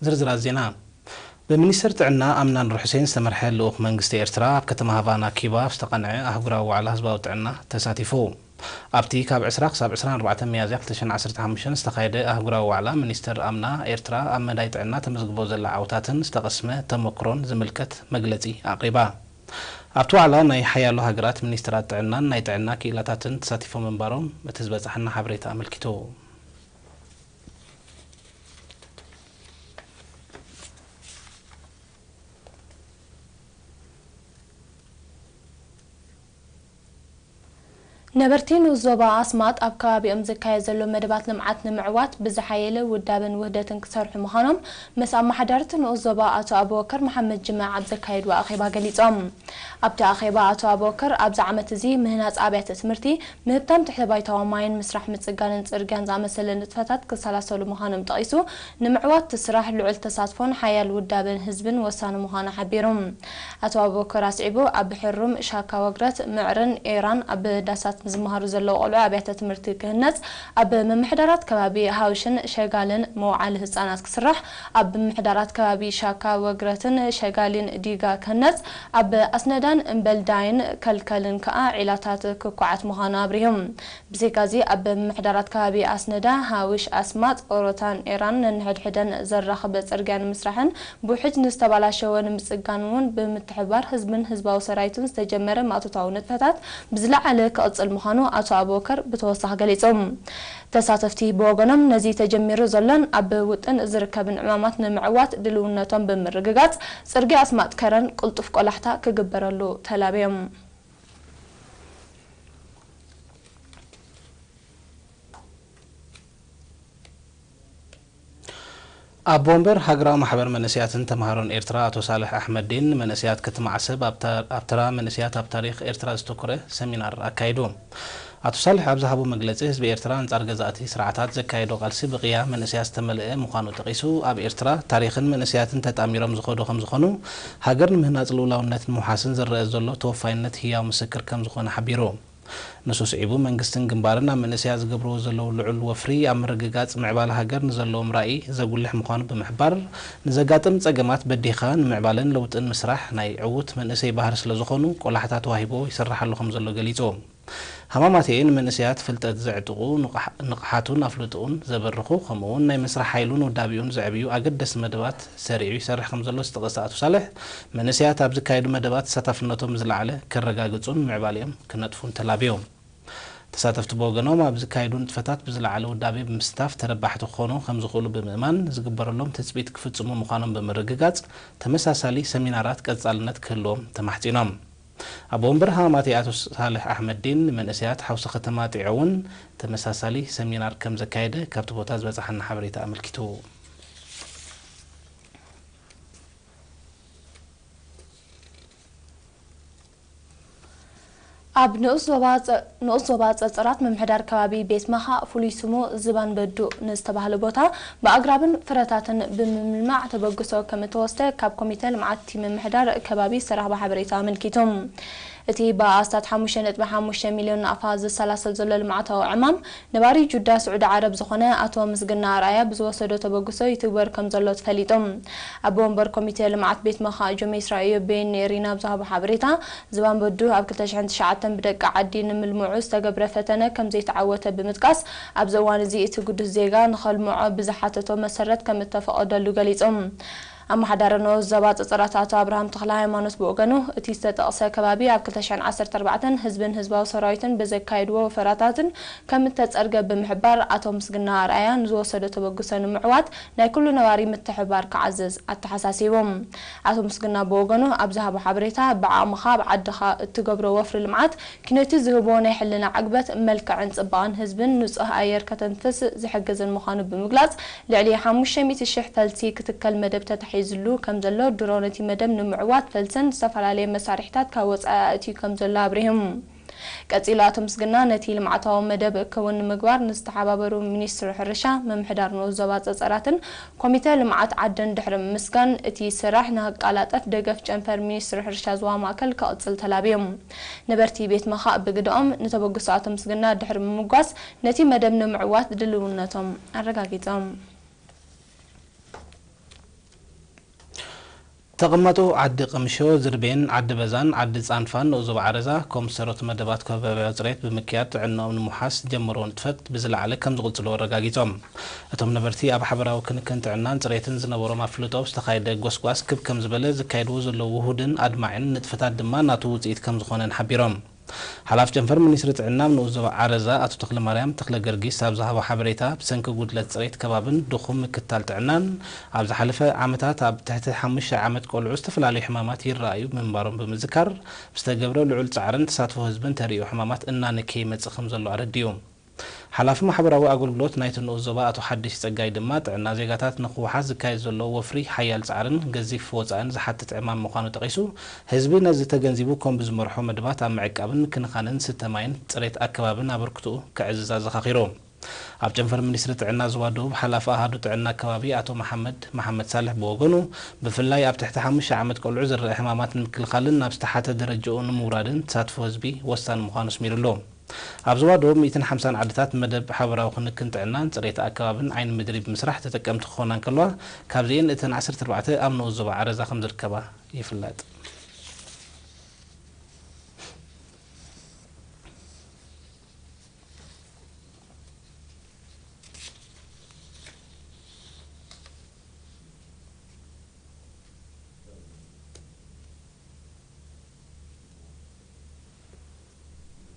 ዝርዝራት ዜና። ብሚኒስትር ጥዕና ኣምናን ሩሕሴን ዝተመርሐ ልኡኽ መንግስቲ ኤርትራ ኣብ ከተማ ሃቫና ኪባ ኣብ ዝተቐንዐ ኣህጉራዊ ዋዕላ ህዝባዊ ጥዕና ተሳቲፉ። ኣብቲ ካብ ዕስራ ክሳብ ዕስራን ኣርባዕተን ሚያዝያ ክልተ ሽሕን ዓሰርተ ሓሙሽተን ዝተኻየደ ኣህጉራዊ ዋዕላ፣ ሚኒስትር ኣምና ኤርትራ ኣብ መዳይ ጥዕና ተመዝግቦ ዘላ ዓወታትን ዝተቐስመ ተመክሮን ዝምልከት መግለጺ ኣቕሪባ። ኣብቲ ዋዕላ ናይ ሓያሎ ሃገራት ሚኒስትራት ጥዕናን ናይ ጥዕና ክኢላታትን ተሳቲፎም ምንባሮም እቲ ዝበጻሓና ሓበሬታ ኣመልኪቱ። ነበርቲ ንኡስ ዞባ ኣስማጥ ኣብ ከባቢኦም ዝካየድ ዘሎ መደባት ልምዓት ንምዕዋት ብዝሓየለ ውዳበን ውህደትን ክሰርሑ ምዃኖም ምስ ኣመሓዳርቲ ንኡስ ዞባ ኣቶ ኣቡበከር መሓመድ ጅማዕ ኣብ ዘካየድዎ ኣኼባ ገሊጾም። ኣብቲ ኣኼባ ኣቶ ኣቡበከር ኣብዚ ዓመት እዚ ምህናጽ ኣብያተ ትምህርቲ፣ ምህብታም ትሕተ ባይታዊ ማይን ምስራሕ ምጽጋንን ጽርግያን ዝኣመሰለ ንጥፈታት ክሰላሰሉ ምዃኖም ጠቒሱ፣ ንምዕዋት እቲ ስራሕ ልዑል ተሳትፎን ሓያል ውዳበን ህዝብን ወሳኒ ምዃኑ ሓቢሩ። ኣቶ ኣቡበከር ኣስዒቡ፣ ኣብ ሕሩም፣ ሻካ ወግረት፣ ምዕርን ኤራን ኣብ ዳሳት ንዝመሃሩ ዘለዉ ቆልዑ ኣብያተ ትምህርቲ ክህነጽ፣ ኣብ ምምሕዳራት ከባቢ ሃውሽን ሸጋልን መውዓሊ ህጻናት ክስራሕ፣ ኣብ ምምሕዳራት ከባቢ ሻካ ወግረትን ሸጋሊን ዲጋ ክህነጽ፣ ኣብ ኣስነዳን እምበልዳይን ከልከልን ከኣ ዒላታት ክኳዓት ምዃኑ ኣብሪሁ። ብዘይካዚ ኣብ ምምሕዳራት ከባቢ ኣስነዳ፣ ሃውሽ፣ ኣስማጥ፣ ኦሮታን ኤራን ነንሕድሕደን ዘራኽብ ጽርግያ ንምስራሕን ብውሕጅ ንዝተባላሸወ ንምጽጋን እውን ብምትሕብባር ህዝብን ህዝባዊ ሰራዊትን ዝተጀመረ ማእቶታዊ ንጥፈታት ብዝለዓለ ክቕጽል ምዃኑ ኣቶ ኣቡበከር ብተወሳኺ ገሊጹ። ተሳተፍቲ ብወገኖም ነዚ ተጀሚሩ ዘሎን ኣብ ውጥን ዝርከብን ዕማማት ንምዕዋት ድልውነቶም ብምርግጋጽ፣ ጽርግያ ኣስማጥ ከረን ቅልጡፍ ቆላሕታ ክግበረሉ ተላብዮም። ኣቦ ወንበር ሃገራዊ ማሕበር መንእሰያትን ተምሃሮን ኤርትራ ኣቶ ሳልሕ ኣሕመዲን ንመንእሰያት ከተማ ዓሰብ ኣብ ታ-፣ ኣብ ተራ መንእሰያት ኣብ ታሪኽ ኤርትራ ዘተኮረ ሰሚናር ኣካይዱ። ኣቶ ሳልሕ ኣብ ዝሃቦ መግለጺ፣ ህዝቢ ኤርትራ ኣንጻር ገዛእቲ ስርዓታት ዘካየዶ ቃልሲ ብቕያ መንእሰያት ዝተመልአ ምዃኑ ጠቒሱ፣ ኣብ ኤርትራ ታሪኽን መንእሰያትን ተጣሚሮም ዝኸዱ ከም ዝኾኑ፣ ሃገር ንምህናጽ ልኡላውነትን ምውሓስን ዝረአ ዘሎ ተወፋይነት ህያው ምስክር ከም ዝኾነ ሓቢሩ። ንሱ ስዒቡ፣ መንግስትን ግንባርን ኣብ መንእሰያት ዝገብርዎ ዘለዉ ልዑል ወፍሪ ኣብ ምርግጋጽ ምዕባለ ሃገር ንዘለዎም ራኢ ዘጉልሕ ምዃኑ ብምሕባር፣ ንዘጋጥም ጸገማት በዲኻ ንምዕባለን ለውጥን ምስራሕ ናይ ዕዉት መንእሰይ ባህሪ ስለ ዝኾኑ፣ ቆላሕታ ተዋሂቦ ይስርሓሉ ከም ዘሎ ገሊጹ። ሃማማተኤ ንመንእሰያት ፍልጠት ዘዕጥቑ፣ ንቕሓ-፣ ንቕሓቱን ኣፍልጦኡን ዘበርኹ፣ ከምኡ'ውን ናይ ምስራሕ ሓይሉን ውዳቤኡን ዘዕብዩ ኣገደስቲ መደባት ሰሪዑ ይሰርሕ ከም ዘሎ ዝጠቐሰ ኣቶ ሳልሕ፣ መንእሰያት ኣብ ዝካየዱ መደባት ተሳታፍነቶም ብዝለዓለ ከረጋግጹን ምዕባሌኦም ክነጥፉን ተላብዮም። ተሳተፍቲ ብወገኖም ኣብ ዝካየዱ ንጥፈታት ብዝለዓለ ውዳቤ ብምስታፍ ተረባሕቲ ክኾኑ ከም ዝኽእሉ ብምእማን፣ ዝግበረሎም ትጽቢት ክፍጽሙ ምዃኖም ብምርግጋጽ፣ ተመሳሳሊ ሰሚናራት ቀጻልነት ክህልዎም ተማሕጺኖም። ኣቦ ወንበር ሃማማተኤ ኣቶ ሳልሕ ኣሕመዲን ንመንእሰያት ሓውሲ ከተማ ጢዖ እውን ተመሳሳሊ ሰሚናር ከም ዘካየደ ካብቲ ቦታ ዝበጽሓና ሓበሬታ ኣመልኪቱ። ኣብ ንኡስ ዞባ ጸ-፣ ንኡስ ዞባ ጸጸራት ምምሕዳር ከባቢ ቤት መኻእ፣ ፍሉይ ስሙ ዝባን በዱእ ንዝተባህለ ቦታ፣ ብኣግራብን ፍረታትን ብምልማዕ ተበግሶ ከም እተወስደ ካብ ኮሚተ ልምዓት እቲ ምምሕዳር ከባቢ ዝተረኽበ ሓበሬታ ኣመልኪቱ። እቲ ብኣስታት ሓሙሽተ ነጥቢ ሓሙሽተ ሚልዮን ናቕፋ ዝሰላሰል ዘሎ ልምዓታዊ ዕማም፣ ነባሪ ጁዳ ስዑዲ ዓረብ ዝኾነ ኣቶ ምስግና ኣርኣያ ብዝወሰዶ ተበግሶ ይትግበር ከም ዘሎ ተፈሊጡ። ኣቦ ወንበር ኮሚቴ ልምዓት ቤት መኻእ ጆሜስ ራእዮ ቤን ኔሪና ኣብ ዝሃቦ ሓበሬታ፣ ዝባን በዱ ኣብ ክልተ ሽሕን ትሽዓተን ብደቂ ዓዲ ንምልምዑ ዝተገብረ ፈተነ ከም ዘይተዓወተ ብምጥቃስ፣ ኣብዚ እዋን እዚ እቲ ግዱስ ዜጋ ንኸልምዖ ብዝሓተቶ መሰረት ከም እተፈቐደሉ ገሊጹ። ኣመሓዳሪ ንኡስ ዞባ ጸጸራት ኣቶ ኣብርሃም ተኽለ ሃይማኖት ብወገኑ፣ እቲ ዝተጠቕሰ ከባቢ ኣብ ክልተ ሽሕን ዓሰርተ ኣርባዕተን ህዝብን ህዝባዊ ሰራዊትን ብዘካየድዎ ወፈራታትን ከም እተጸርገ ብምሕባር፣ ኣቶ ምስግና ኣርኣያ ንዝወሰዶ ተበግሶ ንምዕዋት ናይ ኩሉ ነባሪ ምትሕብባር ክዓዝዝ ኣተሓሳሲቡ። ኣቶ ምስግና ብወገኑ ኣብ ዝሃቦ ሓበሬታ፣ ብዓቕምኻ ኣብ ዓድኻ እትገብሮ ወፍሪ ልምዓት፣ ኪነቲ ዝህቦ ናይ ሕልና ዕግበት፣ መልክዕን ጽባቐን ህዝብን ንጹህ ኣየር ከተንፍስ ዝሕግዝን ምዃኑ ብምግላጽ፣ ልዕሊ ሓሙሽተ ሚእቲ ሽሕ ፈልሲ ክትከል መደብ ተታሒዝሉ ከም ዘሎ፣ ድሮ ነቲ መደብ ንምዕዋት ፈልስን ዝተፈላለየ መሳርሒታት ካብ ወጻኢ ኣእትዩ ከም ዘሎ ኣብሪሁ። ቀጺሉ ኣቶ ምስግና፣ ነቲ ልምዓታዊ መደብ ክውን ንምግባር ንዝተሓባበሩ ሚኒስትሪ ሕርሻ፣ ምምሕዳር ንኡስ ዞባ ጸጸራትን ኮሚተ ልምዓት ዓድን ድሕሪ ምምስጋን፣ እቲ ስራሕ ንኽቀላጠፍ ደገፍ ጨንፈር ሚኒስትሪ ሕርሻ ዞባ ማእከል ክቕጽል ተላብዮም። ነበርቲ ቤት መኻእ ብግደኦም፣ ንተበግሶ ኣቶ ምስግና ድሕሪ ምምጓስ፣ ነቲ መደብ ንምዕዋት ድልውነቶም ኣረጋጊጾም። ተቐማጦ ዓዲ ቅምሾ፣ ዝርቤን ዓዲ በዛን ዓዲ ጻንፋን ንኡስ ዞባ ዓረዛ ኮምሰሮት መደባት ከባብያዊ ጽሬት ብምክያድ ጥዕናኦም ንምውሓስ ዝጀመርዎ ንጥፈት ብዝለዓለ ከም ዝቕጽሉ ኣረጋጊጾም። እቶም ነበርቲ ኣብ ሓበራዊ ክንክን ጥዕናን ጽሬትን ዝነበሮም ኣፍልጦ ዝተኻየደ ጎስጓስ ክብ ከም ዝበለ ዝካየድዎ ዘለዉ ውሁድን ኣድማዕን ንጥፈታት ድማ ናቱ ውጽኢት ከም ዝኾነን ሓቢሮም። ሓላፍ ጨንፈር ሚኒስትሪ ጥዕና ኣብ ንኡስ ዞባ ዓረዛ ኣቶ ተክለማርያም ተክለ ገርጊስ ኣብ ዝሃቦ ሓበሬታ፣ ብሰንኪ ጉድለት ጽሬት ከባብን ድኹም ምክትታል ጥዕናን ኣብ ዝሓለፈ ዓመታት ኣብ ትሕቲ ሓሙሽተ ዓመት ቆልዑ ዝተፈላለዩ ሕማማት ይረኣዩ ምንባሮም ብምዝካር፣ ብዝተገብረ ልዑል ጻዕርን ተሳትፎ ህዝብን ተርእዮ ሕማማት እናነከየ ይመጽእ ከም ዘሎ ኣረዲኡ። ሓላፊ ማሕበራዊ ኣገልግሎት ናይቲ ንኡስ ዞባ ኣቶ ሓድሽ ጸጋይ ድማ፣ ጥዕና ዜጋታት ንኽውሓስ ዝካየድ ዘሎ ወፍሪ ሓያል ጻዕርን ገዚፍ ወጻእን ዝሓትት ዕማም ምዃኑ ጠቒሱ፣ ህዝቢ ነዚ ተገንዚቡ ኮም ብዝመርሖ መደባት ኣብ ምዕቃብን ምክንኻንን ስተ ማይን ጽሬት ኣከባብን ኣበርክትኡ ከዕዝዝ ኣዘኻኺሩ። ኣብ ጨንፈር ሚኒስትሪ ጥዕና ዞባ ደቡብ ሓላፊ ኣሃዱ ጥዕና ኣከባቢ ኣቶ መሓመድ መሓመድ ሳልሕ ብወገኑ፣ ብፍላይ ኣብ ትሕቲ ሓሙሽተ ዓመት ቆልዑ ዝረኣ ሕማማት ንምክልኻልን ናብ ዝተሓተ ደረጃኡ ንምውራድን ተሳትፎ ህዝቢ ወሳኒ ምዃኑ ኣስሚሩሉ። ኣብ ዞባ ደቡብ ሚእትን ሓምሳን ዓድታት መደብ ሓበራዊ ክንክን ጥዕናን ጽሬት ኣከባብን ዓይኒ ምድሪ ብምስራሕ ተጠቀምቲ ክኾና እንከለዋ፣ ካብዚኤን እተን ዓሰርተ ኣርባዕተ ኣብ ንኡስ ዞባ ዓረዛ ከም ዝርከባ ይፍለጥ።